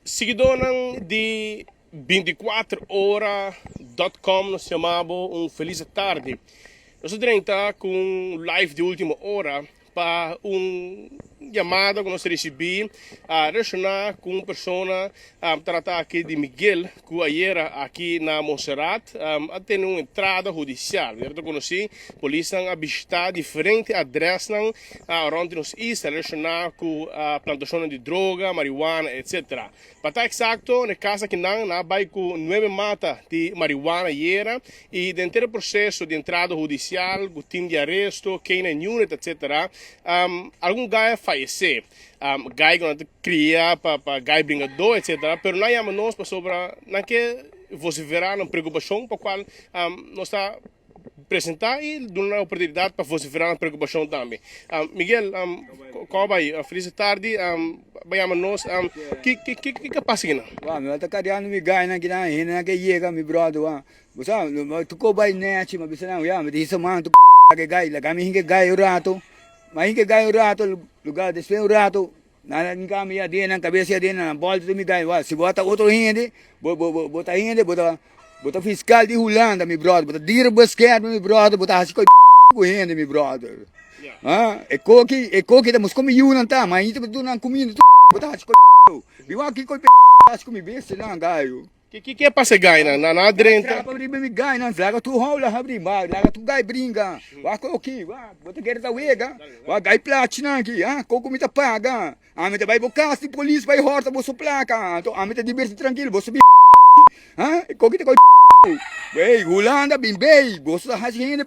Siguidónan di 24 ora dot com nos yama bo un felis tardi. Nos a drenta ku un live di ultimo ora pa un yamada ku nos a risibí relashoná ku un persona trata aki di Miguel ku ayera aki na Montserrat a tene un entrada hudisial. Manera ta konosí polisnan a bishitá diferente adrèsnan rònt di nos isla relashoná ku plantashonnan di droga, marihuana etc. Pa ta eksakto, na e kas akinan nan a bai ku nuebe mata di marihuana ayera i den henter e proseso di entrada hudisial ku tim di aresto, K-nine unit etc. Algun gai a fayesé. Gai ku nan ta kria pa gai bringadó etc. Pero nan a yama nos pasobra nan ke vosiferá nan preokupashon pa kual nos ta presentá i duna nan oportunidat pa vosiferá nan preokupashon tambe. Miguel, kòm a bai? Felis tardi, bo yama nos, ki ki ki a pasa akinan? Wak, mi ta kariando mi gainan akinan, hendenan ke yega mi bròder wak. Bo sa, tur kos bai nèchi, mi a bisa nan, ya, mi ta hisa man tur laga e gai, laga mi hinka e gai un rato, mi a hinka e gai un rato, lugar despues un rato, Nan a hinka mi aden, nan kabes aden, nan a bòlta tur mi gai. Wak, si bo a ta otro hende, bo, bo, bo, bo ta hende, bo ta, bo ta fiskal di Hulanda, mi bròder, bo ta dierenbeschermer, mi bròder, bo ta hasi koi ku hende, mi bròder. Ha, e koki, e koki ta muskó mi yunan ta, ma ainda ta duna nan kuminda, tur bo ta hasi koi. Mi wak ki koi ta hasi ku mi bestianan, gayo. Ki ke pasa e gainan? Nan a drenta. Trapa riba mi gainan, laga tur houla habri, ma laga tur gai bringa. Wak koki, wak, bo ta kere ta wega. Wak gai plachinan aki, ha, koko mi ta paga. Ami ta bai bo kas di polis bai horta boso plaka, anto ami ta diberti trankil, boso bin ha, e koki ta koi Wey, Hulanda bin bay, boso ta hasi hende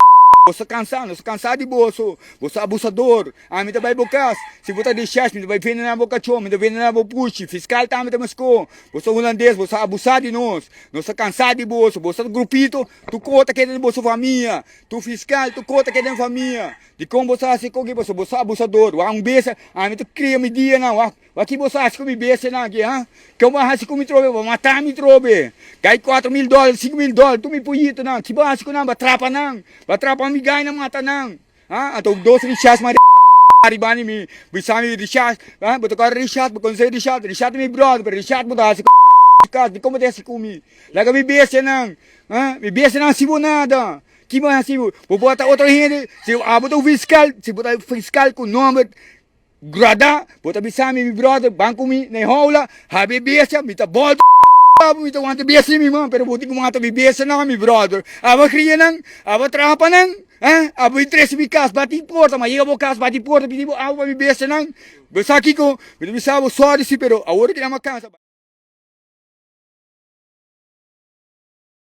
boso ta kansa, nos ta kansa di boso, boso abusador. Ami ta bai bo kas, si bo ta di shèsh mi ta bai vende na bo kachó, mi ta vende na bo pushi, fiskal tambe ta meskó. Boso hulandes, boso a abusá di nos, nos ta kansá di boso, boso ta grupito, tur kos ta keda den boso famia, tur fiskal, tur kos ta keda den famia. Dikon boso a hasi koki boso, boso abusador, wak un bes ami ta kria mi dianan, wak, wak ki boso a hasi ku mi bestianan aki, ha? Ke bo a hasi ku mi trobe, bo mata mi trobe, kai 4000 dòler, 5000 dòler, tur mi poyitonan, ki bo a hasi ku nan, bo a trapa nan, bo a trapa mi gainan mata nan. Ha, anto dos Richard ma riba ni mi bisa mi Richard, ha, bo ta kòrda Richard, bo konosé Richard, Richard ta mi bròder, pero Richard bo ta hasi kas, dikon bo ta hasi ku mi? Laga mi bestianan, ha, mi bestianan hasi bo nada, ki bo hasi bo? Bo por ta otro hende, si abo ta un fiskal, si bo ta fiskal ku nòmber Grada, bo ta bisa mi, mi brother, ban ku mi na e houla, habi e bestia, mi ta bòlta abo, mi ta wanta bestia mi man, pero bo tin ku mata mi bestianan, mi brother. Abo kria nan, abo traha pa nan, eh, abo bin trese mi kas, bati porta, ma yega bo kas, bati porta, pidi bo awa pa mi bestianan. Bo sa kiko? Mi ta bisa bo, sorry si, pero awor ki nan a kansa.